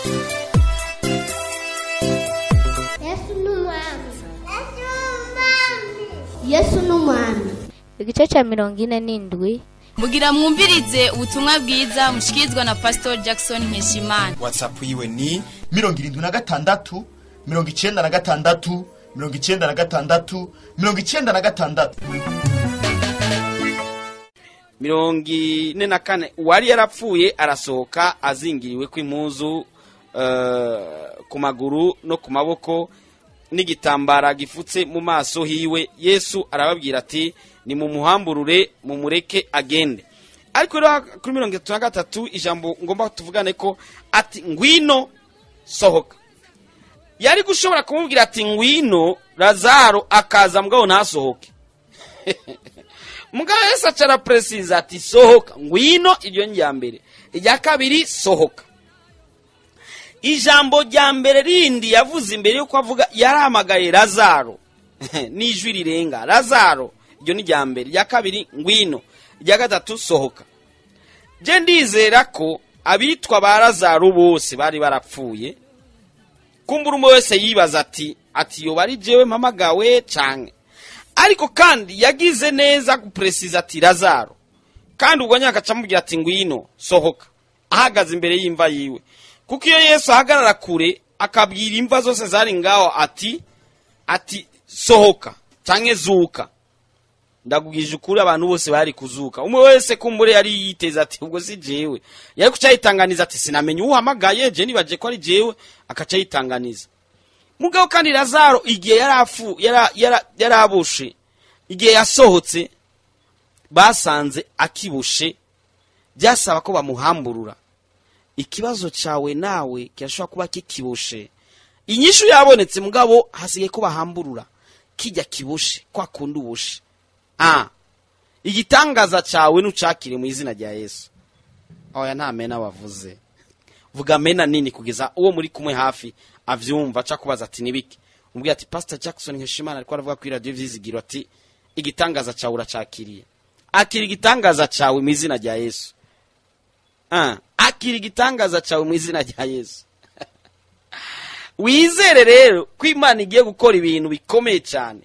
Yesu ni umwami. Yesu ni umwami. Igice cya 47. Mugira mwumvirize ubutumwa bwiza mushikirizwa na Pastor Jackson Nkeshimana. WhatsApp yiwe ni 76 96 96 96. 44 uwari yarapfuye arasohoka azingiriwe kw'impuzu ku maguru no ku maboko n'igitambara gifutse mu maso hiwe. Yesu arababwira ati nimumuhamburure mumureke agende. Ariko rero kuri 33 ijambo ngomba tuvugane ko ati ngwino sohoka. Yari gushobora kumubwira ati ngwino, Lazaro akaza mugabo ntasohoke. Mugabo Yesu acara precise ati sohoka, ngwino, iryo ni rya mbere. Irya kabiri sohoka. Ijambo rya mbere rindi yavuze imbere yuko avuga yarahamagaye Lazaro n'ijwi rirenga, Lazaro, iryo ni rya mbere. Irya kabiri ngwino, irya gatatu sohoka. Je ndizera ko abitwa ba Lazaro bose bari barapfuye. Kumbura umwe wese yibaza ati yoba ari jewe mpamagawe canke. Ariko kandi yagize neza gupresiza ati Lazaro. Kandi ubwo nyaka acamubwira ati ngwino sohoka, ahagaze imbere y'imva yiwe. Kuko iyo Yesu ahagarara kure akabwira imva zose zari ngaho ati sohoka canke zuka, ndakubwije ukuri abantu bose bari kuzuka. Umwe wese kumbure yari yiteze ati ubwo si jewe. Yari kucayitanganiza ati sinamenye uhamagaye, je nibaje ko ari jewe, akacayitanganiza. Mugabo kandi Lazaro igihe yarafu yarabushe, igihe yasohotse basanze akibushe, byasaba ko bamuhamburura. Ikibazo cyawe nawe kirashobora kuba kikibushe, inyishu yabonetse mugabo hasigaye ko bahamburura kijya kibushe kwa kundi ubushe. Igitangaza cyawe nucakire mu izina rya Yesu. Oya nta mena wavuze, vuga mena nini kugeza uwo muri kumwe hafi avyumva aca kubaza ati nibiki. Umubwira ati Pastor Jackson Nkeshimana ariko aravuga kuri radio Vyizigiro ati igitangaza cyawe uracakiriye. Akira igitangaza cyawe mu izina rya Yesu. Akira igitangaza cyawe mu izina rya Yesu. Wizere rero ko Imana igiye gukora ibintu bikomeye cyane.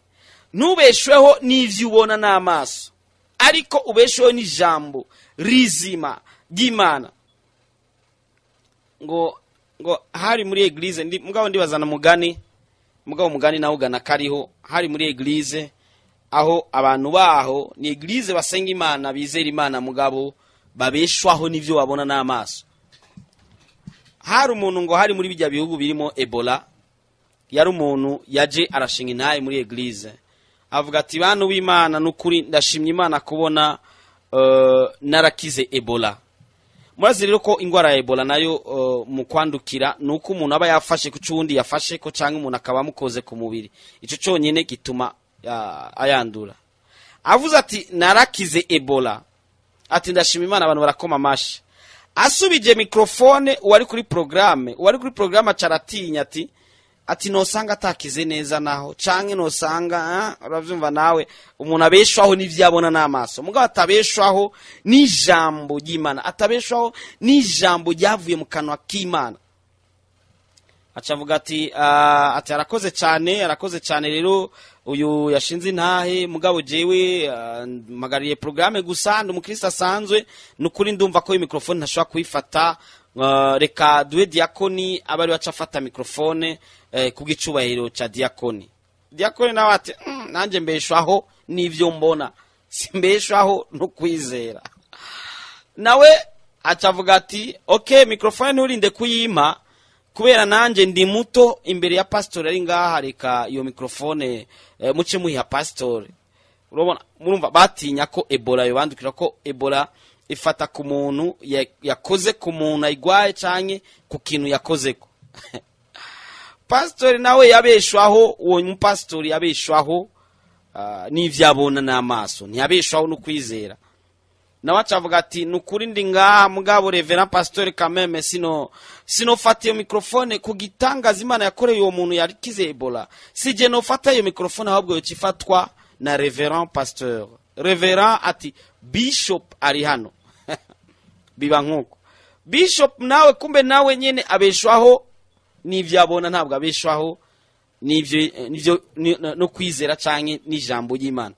Ntubeshweho n'ivyo ubona n'amaso, ariko ubeshweho n'ijambo rizima ry'Imana. Ngo hari muri eglise, mugabo ndibazana mugani, mugabo mugani nawe ugana kariho. Hari muri eglise aho abantu baho ni eglise basenga Imana, bizera Imana, mugabo babeshwaho n'ivyo babona n'amaso. Hari umuntu ngo hari muri bijya bihugu birimo Ebola, yari umuntu yaje arashinga intaye muri eglise, avuga ati bantu b'Imana nukuri ndashimye Imana kubona narakize Ebola. Murazi rero ko ingwara ya Ebola nayo mu kwandukira nuko umuntu aba yafashe ku cundi yafashe ko canke umuntu akaba amukoze ku mubiri, ico cyonyine gituma ayandura. Avuze ati narakize Ebola, ati ndashima Imana, abantu barakoma amashi. Asubije mikrofone uwari kuri programme, uwari kuri programme acaratinya ati nosanga atakize neza naho canke nosanga uravyumva nawe umuntu abeshwaho n'ivyabona n'amaso, mugabo atabeshwaho n'ijambo ry'Imana, atabeshwaho n'ijambo ryavuye mu kanwa k'Imana. Acavuga ati ati arakoze cyane, arakoze cyane rero uyu yashinze intahe, mugabo jewe mpagariye programme gusa, ndi umukristo asanzwe, nukuri ndumva ko iyi mikrofone ntashobora kuyifata. Reka duhe diakoni abari baca afata mikrofone kubw'icubahiro ca diakoni. Diakoni nawe ati nanje mbeshwaho n'ivyo mbona, simbeshwaho no kwizera. Nawe acavuga ati okay, mikrofone nturinde kuyimpa kubera nanje ndi muto imbere ya pastor ari ngaha, reka iyo mikrofone muce muyiha pastor. Urabona, murumva batinya ko Ebola yobandukira, ko Ebola ifata ku muntu yakoze ku muntu ayigwaye canke ku kintu yakozeko. Pastor nawe yabeshwaho, uwo mupastor yabeshwaho n'ivyabona n'amaso, ntiyabeshwaho no kwizera. Nawe acavuga ati nukuri ndi ngaha mugabo reverend pastor kameme sinofata iyo mikrofone ku gitangaza Imana yakoreye uwo muntu yarikize Ebola. Sije nofata iyo mikrofone, ahubwo yocifatwa na reverend pasteur. Reverend ati bishop ari hano. Biba nkuko Bishop nawe kumbe nawe nyene abeshwaho n'ivyo abona, ntabwo abeshwaho n'ivyo no kwizera canke n'ijambo ry'Imana.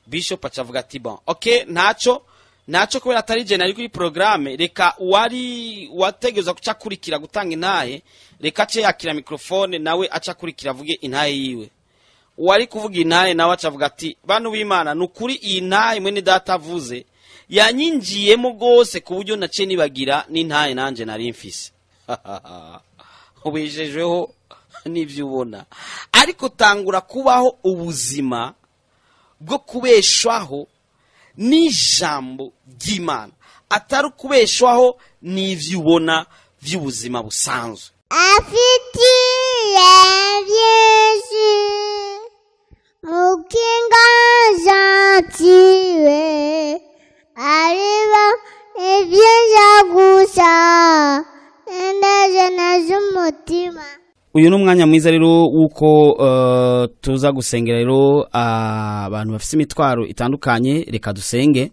Bishop acavuga ati bon, okay, ntaco kubera atari je nari kuri programme, reka uwari wategezwa kucakurikira gutanga intahe, reka ace yakira microphone nawe acakurikira avuge intahe yiwe. Uwari kuvuga intahe nawe acavuga ati bantu b'Imana, nukuri iyi ntahe mwene data avuze yanyinjiyemo gose ku buryo nace nibagira n'intahe nanje nari mfise. Ubejejweho n'ivyo ubona, ariko tangura kubaho ubuzima bwo kubeshwaho n'ijambo ry'Imana, atari kubeshwaho n'ivyo ubona vy'ubuzima busanzwe. Afitiye byinshi mukinga jantiwe ariba ibyiza gusa indaje z'umutima. Uyu ni umwanya mwiza rero wuko tuza gusengera rero abantu bafite imitwaro itandukanye. Reka dusenge.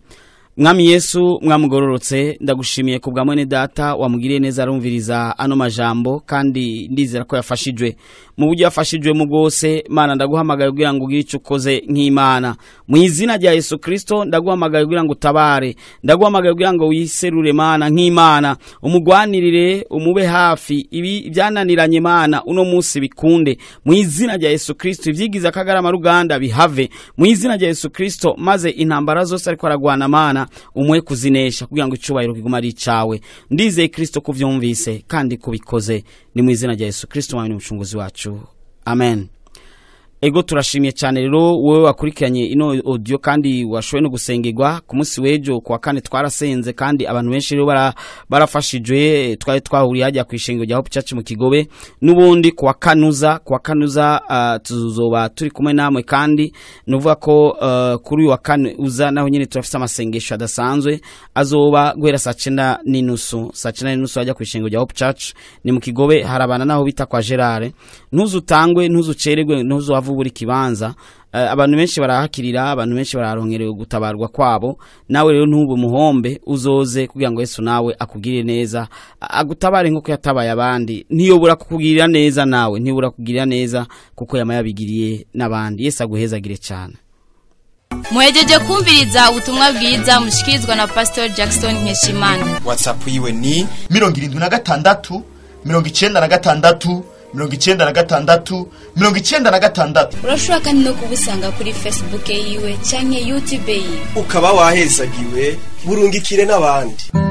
Mwami Yesu mwamugororotse, ndagushimiye ku bwa mwene data wamugiriye neza arumviriza ano majambo, kandi ndizera ko yafashijwe mu buryo yafashijwe mu bwose. Mana, ndaguhamagaye kugira ngo ugire icyo ukoze nk'Imana mu izina rya Yesu Kristo. Ndaguhamagaye kugira ngo utabare, ndaguhamagaye kugira ngo wiserure Mana nk'Imana, umugwanirire, umube hafi. Ibi byananiranye Mana uno munsi bikunde mu izina rya Yesu Kristo. Ibyigize akagarama ruganda bihave mu izina rya Yesu Kristo, maze intambara zose ariko aragwana Mana umwe kuzinesha kugira ngo icubahiro kiguma ari icawe. Ndizeye Kristo kuvyumvise kandi kubikoze, ni mu izina rya Yesu Kristo mwami n'umucunguzi wacu, amen. Ego, turashimye cyane rero wowe wakurikiranye ino audio kandi washoboye no gusengerwa. Ku munsi w'ejo kuwa kane twarasenze kandi abantu benshi rero barafashijwe. Twari twahuriye hajya ku ishengero rya Hope Church mu Kigobe. N'ubundi kuwa kanuza tuzoba turi kumwe namwe, kandi nuvuga ko kuri uyu wa kane uza naho nyine turafite amasengesho adasanzwe azoba guhera saa 9:30. Saa 9:30 hajya ku ishengero rya Hope Church ni mu Kigobe, harabana naho bita kwa Gerard. Ntuzutangwe, ntuzucererwe, ntuzuhava buri kibanza. Abantu benshi barahakirira, abantu benshi bararonkerewe gutabarwa kwabo. Nawe rero ntube muhombe, uzoze kugira ngo Yesu nawe akugirire neza, agutabare nkuko yatabaye abandi. Ntiyobura kukugirira neza nawe, ntibura kukugirira neza kuko yama yabigiriye n'abandi. Yesu aguhezagire cyane. Muhejeje kumviriza ubutumwa bwiza mushikirizwa na Pastor Jackson Nkeshimana. WhatsApp yiwe ni 76 96 96 96. Urashobora kandi no kubusanga kuri Facebook yiwe canke YouTube yiwe. Ukaba wahezagiwe, burungikire n'abandi.